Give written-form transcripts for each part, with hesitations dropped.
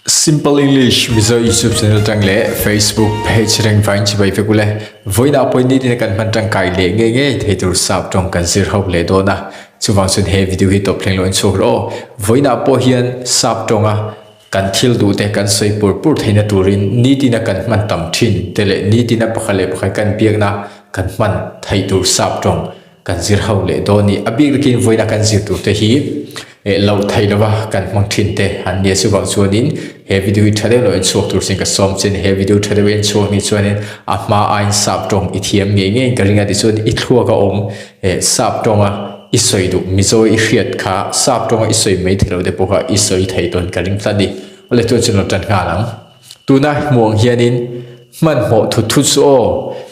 Simple English Mizo YouTube channel tang leh Facebook page reng vain chibai vek ule. Vawiinah pawhin nitin kan hman tangkai leh ngei ngei thei tur sap tawng kan zir ho leh dawn a. Chuvang chuan he video hi tawp thleng lo in chhuak rawh aw. Vawiinah pawh hian sap tawnga kan thil duh te kan sawi pur pur theihna turin nitina kan hman tam thin te leh nitina pakhat leh pakhat kan biakna kan hman theih tur sap tawng kan zir ho leh dawn ni. A bik takin vawiina kan zir tur te hi eh loh theih lova kan hmang thin te an nia chuvang chuanin he video hi tha deuh lo en chhuak tur sin ka sawm che ni. He video tha deuh en chhuak ni chuanin a hma aiin sap tawng i thiam ngei ngeiin ka ring a tichuan i thluak a awm eh sap tawnga i sawi duh Mizo i hriat kha sap tawnga i sawi mai theilo te pawh kha i sawi thei tawn ka ring tlat ni. Awle chuan chu lo tan nghal ang. Tuna hmuang hianin hmanhmawh thut thut chu aw,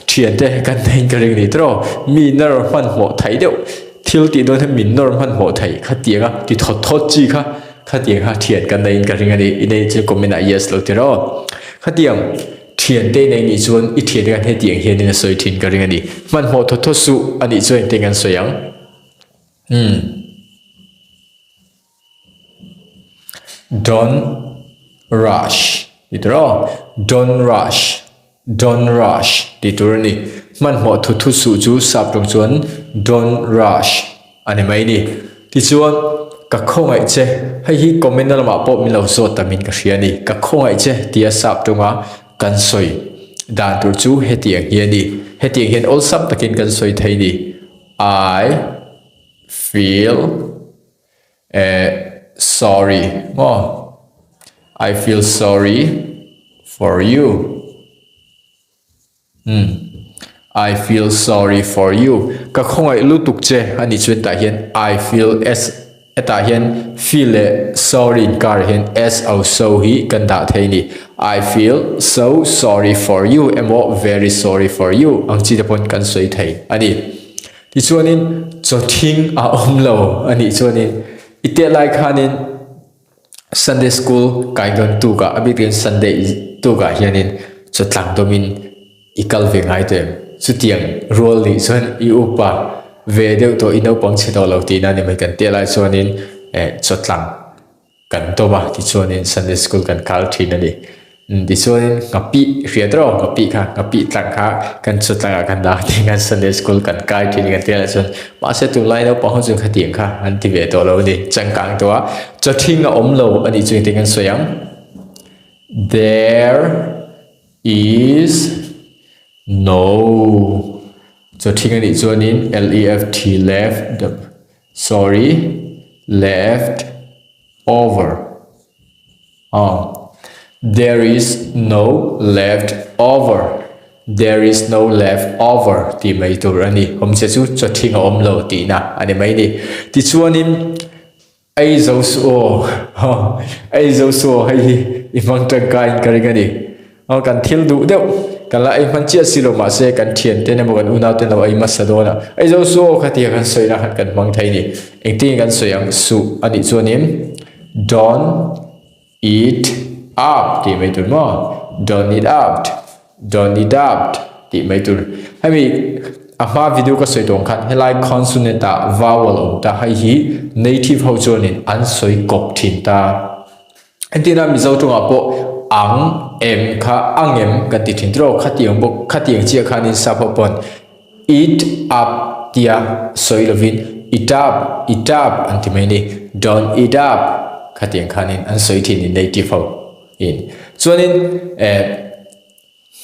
thiante kan nei ka ring ni tawh, mi nawr hmanhmawh theih deuh, thil tih dawn hian min nawr hmanhmawh theih khatianga ti thawt thawt chi kha, khatiang kha thian kan neiin ka ring a ni, i nei chu comment ah yes lo ti rawh. Khatiang thiante i nei nih chuan i thiante khan hetiang hianin a sawi thin ka ring a ni, hmanhmawh thawt thawt suh a nih chuan engtin kan sawi ang? Umm. Don't rush tih tur aw don't rush don't rush tih tur a ni hmanhmawh thut thut suh chu sap tawng chuan don't rush a ni mai ni tichuan ka khawngaih che hei hi comment na lamah pawh min lo zawt tamin ka hria a ni ka khawngaih che tia sap tawnga kan sawi dan tur chu hetiang hi a ni hetiang hian awlsam takin kan sawi thei ni I feel eh sorry maw I feel sorry for you umm I feel sorry for you ka khawngaih lutuk che a nih chuan tah hian I feel s hetah hian feel leh sorry inkar ah hian s o so hi kan dah thei a ni I feel so sorry for you emaw very sorry for you ang chi te pawn kan sawi thei a ni. Tichuanin chaw thing a awm lo a nih chuanin i teh lai khanin Sunday school kai dawn tukah a bik takin Sunday tukah hianin chaw tlang dawmin i kal ve ngai tawh em? Chutiang rual nih chuan i upa ve deuh tawh i naupang chhe tawh lo tihna a ni mai kan teh lai chuanin eh chaw tlang Kan tawm a, tichuanin Sunday school kan kal thin a ni. Tichuanin nghapih hriat rawh, nghapih kha, nghapih tlang kha kan chu tlangah kan dah tih khan Sunday school kan kai thin kan tia leh chuan mahse tunlai naupang ho chu khatiang kha an ti ve tawh lo a ni. Changkang tawh a, chawthing a awm lo a nih chu engtin kan sawi ang? There is no chawthing a nih chuanin L-E-F-T left Sorry, left over. Aw, there is no left over. There is no left over tih mai tur a ni. Awmzia chu chawthing a awm lo tihna a ni mai ni. Tichuanin ei zo suh aw, ei zo suh aw hei hi i hmang tangkaiin ka ring a ni. Aw kan thil duh deuh kan la ei hman chiah si lo mahse kan thian ten emaw kan unau ten lo ei hmasa dawn a ei zo su aw khatia kan sawi na khan kan hmang thei ni engtin kan sawi ang suh a nih chuanin don't eat up tih mai tur maw don't eat up don't eat up tih mai tur hemi a hma video ka sawi tawng khan helai consonant ah vowel awm ta hei hi native ho chuanin an sawi kawp thin ta. Entirna Mizo tawngah pawh ang em kha ang em kan ti thin tiraw khatiang bawk khatiang chiah khanin sap ho pawn eat up tia sawi lovin eat up eat up an ti mai a ni don't eat up khatiang khanin an sawi thin ni native ho in chuanin eh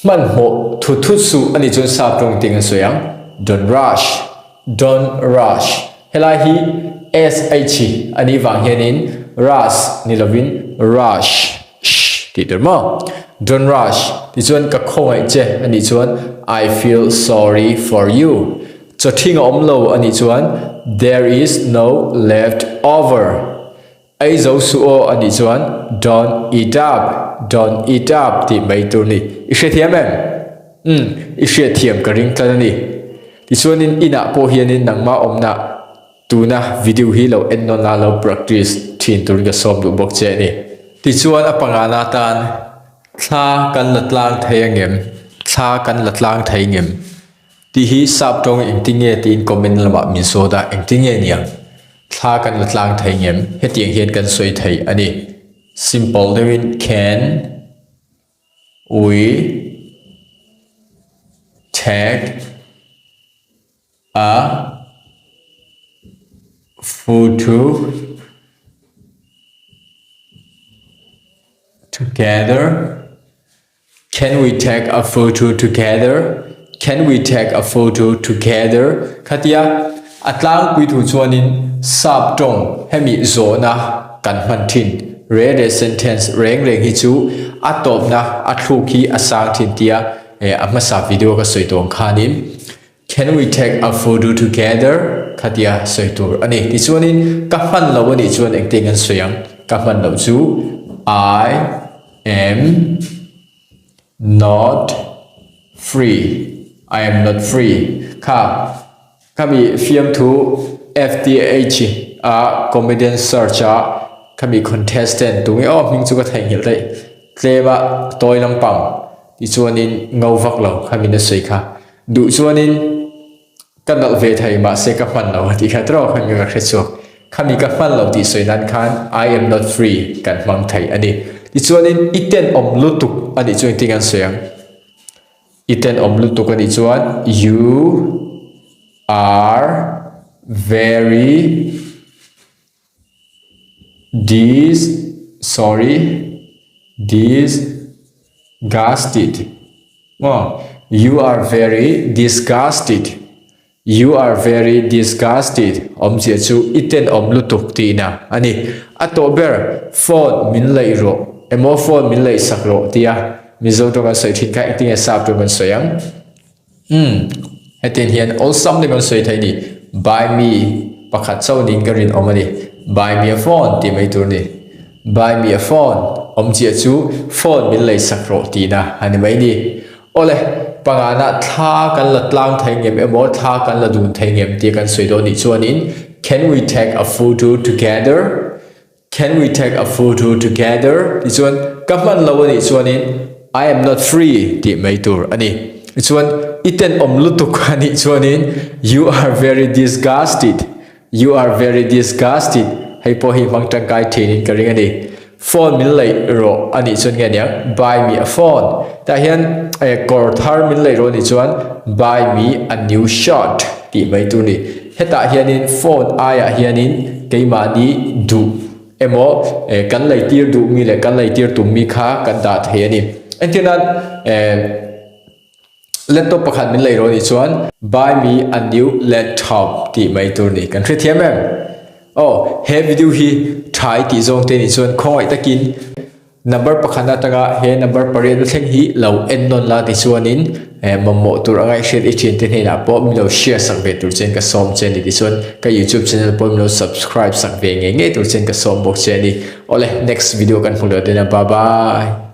Hmanhmawh thut thut suh a nih chuan sap tawng ting an sawi ang, Don't rush, don't rush. Helai hi sh a nih vang hianin rush ni lovin rush, sh tih tur maw? Don't rush tih chuan ka khawngaih che a nih chuan I feel sorry for you. Chawthing a awm lo a nih chuan there is no left over. Ei zo suh aw a nih chuan don't eat up, don't eat up tih mai tur ni. I hrethiam em? Umm, i hriatthiam ka ring tlat a ni. Tichuanin inah pawh hianin nangmah awmna tuna video hi lo en nawn la, lo practice thin turin ka sawm duh bawk che a ni. Tichuan a pangana atan thla kan la tlang thei angem? Thla kan la tlang thei ngem? Tih hi sap tawng engtinge tiin comment lamah min zawt a, engtinge niang? Thla kan la tlang thei ngem? Hetiang hian kan sawi thei a ni. Simple deuhin can we take a photo together? Can we take a photo together? Can we take a photo together? Khatia a tlangpui thu chuanin sap tawng hemi zawhna kan hman thin. Re re sentence reng reng hi chu a tawpna a thluk hi a sang thin tia a hmasa video ka sawi tawng khanin Can we take a photo together? Khatia sawi tur a ni. Tichuanin ka hman lo a nih chuan engtin an sawi ang? Ka hman loh chu I am not free. I am not free. Kha khami fiamthu FTH a comedian search a khami contestant tunge aw hming chu ka theihnghilh daih. Tlema tawi lampang tichuanin ngo vak lo khamin a sawi kha. Duh chuanin ka nalh ve thei mahse ka hman lo a tih kha tawk khan ka hre chhuak. Khami ka hman lo tih sawi nan khan I am not free kan hmang thei a ni. Tichuanin i tenawm lutuk a nih chuan engtin an sawi ang? I tenawm lutuk a nih chuan you are very Dis sorry disgusted maw you are very disgusted you are very disgusted awmzia chu i tenawm lutuk tihna a ni a tawh ber phone min laih rawh emaw phone min laih sak rawh tia Mizo tawng an sawi thin kha engtin nge sap tawng an sawi ang Umm, hetiang hian awlsam deuh an sawi thei a ni. Buy me pakhat chauh niin ka rinawm a ni. Buy me a phone tih mai tur a ni. Buy me a phone awm chiah chu phone min lei sak rawh tihna a ni mai ni. Awle, pangana thla kan la tlang thei ngem emaw thla kan la dun thei ngem tia kan sawi dawn nih chuanin Can we take a photo together? Can we take a photo together? Tichuan, ka hman lo a nih chuanin I am not free tih mai tur a ni. Tichuan, i tenawm lutuk a nih chuanin You are very disgusted. You are very disgusted. Hei pawh hi hmang tangkai thinin ka ring a ni. Phone min leih rawh a nih chuan nge aniang? Buy me a phone. Tah hian kawr thar min leih rawh a nih chuan Buy me a new shirt tih mai tur a ni. Hetah hianin phone aiah hianin keimahni duh emaw kan leitir duh mi leh kan leitir tum mi kha kan dah thei a ni. Entir nan laptop pakhat min lei rawh nih chuan buy me a new laptop tih mai tur ni. Kan hrethiam em? Aw he video hi thai tih zawng te nih chuan khawngaih takin Number pakhat atanga he number pariat na thleng hi lo en nawn la tichuanin mamawh tur anga i hriat i thiante hnenah pawh min lo share sak ve tur chuan ka sawm che a ni tichuan ka youtube channel pawh min lo subscribe sak ve ngei ngei tur chuan ka sawm bawk che a ni. Awle next video kan hmu leh dawn a bye bye.